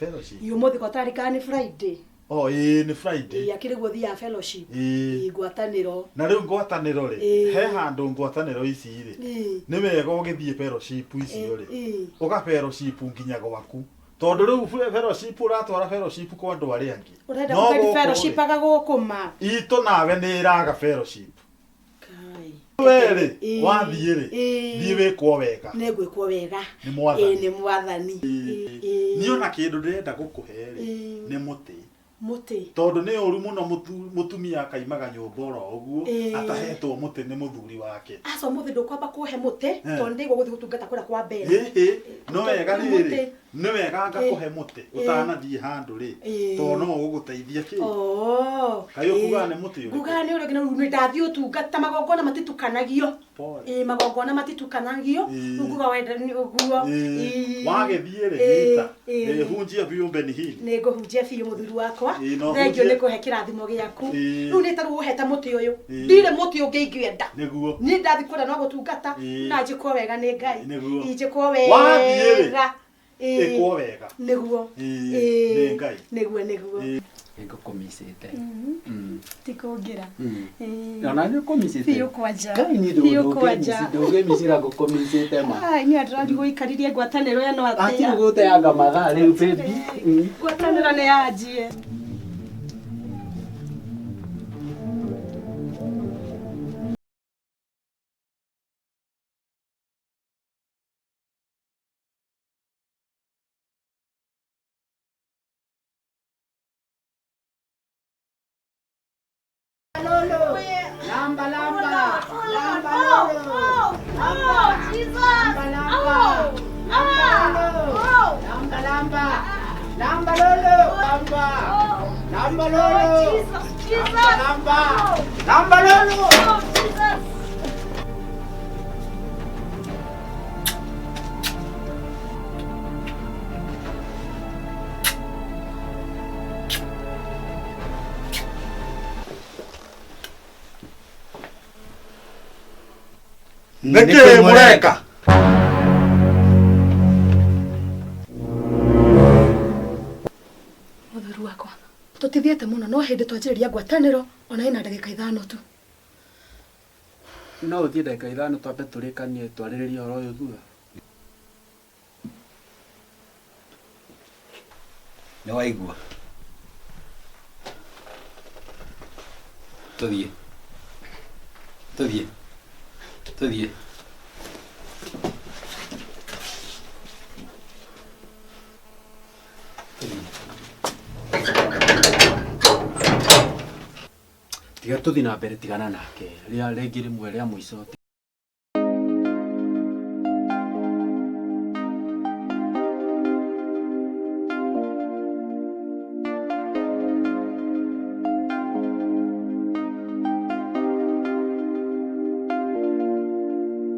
Fellowship. Ĩ ũmũthĩ ko tarĩ kana nĩ Friday. Oh, ĩĩ nĩ Friday. Ĩ akĩrĩ guo thiaga fellowship. Ĩĩ. Ĩ ngwatanĩro. Na rĩu ngwatanĩro rĩ, Ĩĩ. he handũ ngwatanĩro ici rĩ, Ĩĩ. nĩ wega ũgĩthiĩ fellowship icio rĩ, Ĩĩ. ũga fellowship nginya gwaku. Tondũ rĩu fellowship ũratwara fellowship kwa andũ arĩa angĩ. Ũrenda No gũkathi gũkũ rĩ, fellowship aga gũkũ ma. itũ nawe nĩ ĩraga fellowship. Kai. We rĩ, Ĩĩ. wathiĩ rĩ, Ĩĩ. thiĩ wĩkwo wega. Nĩ ngwĩkwo wega. Nĩ mwathani. Ĩĩ nĩ mwathani. Ĩĩ. Niĩ ona kĩndũ ndĩrenda gũkũhe rĩ, Ĩĩ. nĩ mũtĩ. Mũtĩ. Tondũ nĩ ũru mũno mũtumia akaimaga nyũmba oro ũguo Ĩĩ. atahetwo mũtĩ nĩ mũthuri wake. Aca ũmũthĩ ndũkwamba kũhe mũtĩ Eh. tondũ ndĩgwo gũthiĩ gũtungata kũrĩa kwa mbere. Ĩhĩ, no wega Mũtĩ. rĩrĩ, nĩ wega ngakũhe mũtĩ Ĩĩ. ũtanathiĩ handũ rĩ, Ĩĩ. tondũ no ũgũgũteithia kĩ. Oh. Kaĩ ũkugaga nĩ mũtĩ ũrĩkũ? Ngugaga nĩ ũrĩa nginya rĩu ndathiĩ ũtungata magongona matitukanagio. Pole. Ĩĩ magongona matitukanagio. Ĩĩ. Rĩu nguga wenda nĩ ũguo. Ĩĩ. Ĩĩ. Wagĩthiĩ rĩ, Ĩĩ, nyita. ĩĩ. Ĩĩ, hunjia biũ Benny Hinn. Nĩ ngũhunjia biũ mũthuri wakwa. Ĩĩ, no Thengiũ hunjie. nĩ kũhe kĩrathimo gĩaku. Ĩĩ. Rĩu nĩ ta rĩu ũhete mũtĩ ũyũ. Ĩĩ. Ndirĩ mũtĩ ũngĩ ingĩenda. Nĩguo. Niĩ ndathiĩ kũrĩa no gũtungata Ĩĩ. na njĩkwo wega nĩ Ngai. Nĩguo. Njĩkwo Wathiĩ rĩ, wega. Ĩĩ. Ĩkwo wega. Nĩguo. Ĩĩ, Ĩĩ. nĩ Ngai. Nĩguo nĩguo. Nĩngũkũmicĩte. Ti kũngĩra. Ona nĩ ũkũmicĩte. Biũ kwanja. Ngai niĩ Biũ kwanja. ndũngĩmicira ngũkũmicĩte ma. Ai, niĩ ndĩrarigwo ũikaririe ngwatanĩro ĩno Hatirĩ atĩa. gũteanga mathaa rĩu baby. Ngwatanĩro nĩ yanjie. Lamba lamba. Lamba lolo. Lamba lamba. Lamba lamba. Lamba lolo. Lamba. Lamba lolo. Lamba. Lamba lolo. Nĩkĩ mũreka? Mũthuri wakwa. Tũtithiĩte mũno no hĩndĩ twanjĩrĩria ngwatanĩro ona ĩna ndagĩka ithano tu. No ũthiĩ ndagĩka ithano twambe tũrĩkanie twarĩrĩrie ũhoro ũyũ thutha. Nĩ waigua? Tũthiĩ. Tũthiĩ. Tũthiĩ. Tũthiĩ. Tiga tũthiĩ na mbere tigana nake. Rĩa rĩngĩ rĩmwe rĩa mũico.